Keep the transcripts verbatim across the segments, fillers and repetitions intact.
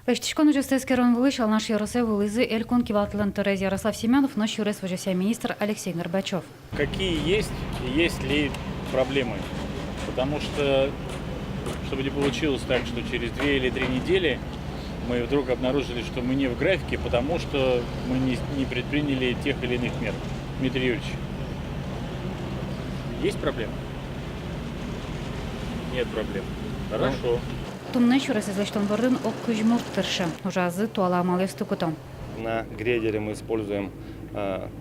Лэсьтӥськон ужъёсты эскерон вылысь Алнаш ёросэ вуылӥзы Элькун кивалтэтлэн тӧроез Ярослав Семёнов но сюрес возёсъя министр Алексей Горбачёв. Какие есть и есть ли проблемы? Потому что, чтобы не получилось так, что через две или три недели мы вдруг обнаружили, что мы не в графике, потому что мы не, не предприняли тех или иных мер. Дмитрий Юрьевич, есть проблемы? Нет проблем. Хорошо. Туннэ сюресэз лэсьтон бордын ог кузь мурт тырше. Ужазы туала амалъёсты куто. На грейдере мы используем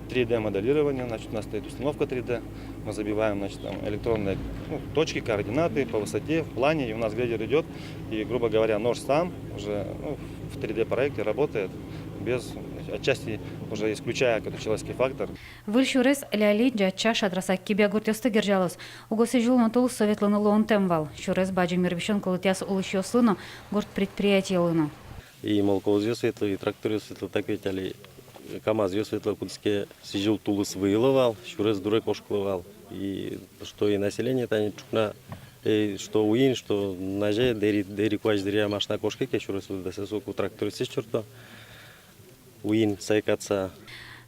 три дэ моделирование, значит, у нас стоит установка три дэ, мы забиваем, значит, там электронные, ну, точки, координаты по высоте, в плане, и у нас грейдер идёт, и, грубо говоря, нож сам уже, ну, в три дэ проекте работает без, отчасти уже исключая какой-то человеческий фактор. Выль сюрес Ляли, Ӟатча, Шадрасак-Кибья гуртъёсты герӟалоз. Уго сӥзьыл но тулыс со ветлыны луонтэм вал. Сюрес бадӟым йырвисён кылдытъяз улӥсьёслы но, гурт предприятиелы но. И молокозъёс ветло, и тракторъёс ветло, так ведь али КамАЗъёс ветло, кудӥз ке сӥзьыл тулыс выйыло вал, сюрес дуре кошкыло вал. И что и население тани ӵукна, и что уин, что назе, дэри, дэри куазь дыръя машина кошке ке, сюрес удысэ соку тракторъёсыз чурто. Уин сайкатса.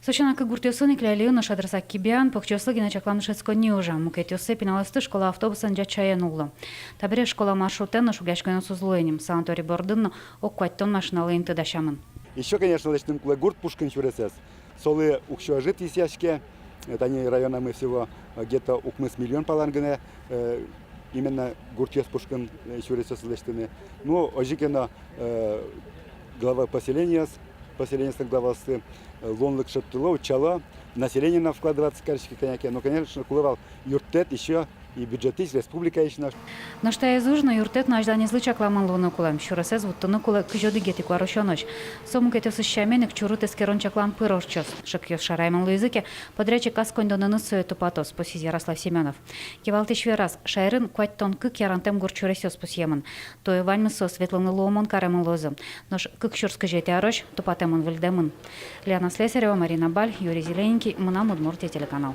Со сяна ик гуртъёсын ик, Лялиын но Шадрасак-Кибьяын, покчиослы гинэ чаклам дышетсконни ужа. Мукетъёссы пиналъёсты школа автобусэн Ӟатчае нулло. Табере школа маршрутэн но шугъяськонъёс уз луэ ни. Санаторий бордын но ог куатьтон машиналы инты дасямын. Ещё, конечно, лэсьтыны кулэ гурт пушкын сюресэз. Солы уксё ӧжыт висъяське. Э, тани районамы всего, э, где-то укмыс миллион палан гинэ, э, именно гуртъёс пушкын, э, сюресэз лэсьтыны. Ну, озьы ке но, э, глава поселениос, поселениослэн главаоссы, э, луонлык шедьтыло, утчало, население но вкладываться кариське кӧня ке. Ну, конечно, кулэ вал юрттэт ещё и бюджетысь, республикаысь но. Нош таиз уж но, юрттэт но азьланезлы чакламын луыны кулэ. Сюресэз вуттыны кулэ кызь одӥгетӥ куарусёнозь. Со мукетъёсыз сямен ик чурыт эскерон-чаклан пыр ортчоз. Шыкъёс шараямен луизы ке, подрядчик ас коньдонэныз сое тупатоз, пусйиз Ярослав Семёнов. Кивалтӥсь вераз, шаерын куатьтон кык ярантэм гурт сюресъёс пусъемын. Туэ ваньмыз соос ветлыны луомон каремын луозы. Нош кык сюрс кызетӥ арозь тупатэмын-выльдэмын. Лиана Слесарева, Марина Баль, Юрий Зелененький, «Мынам Удмуртие» телеканал.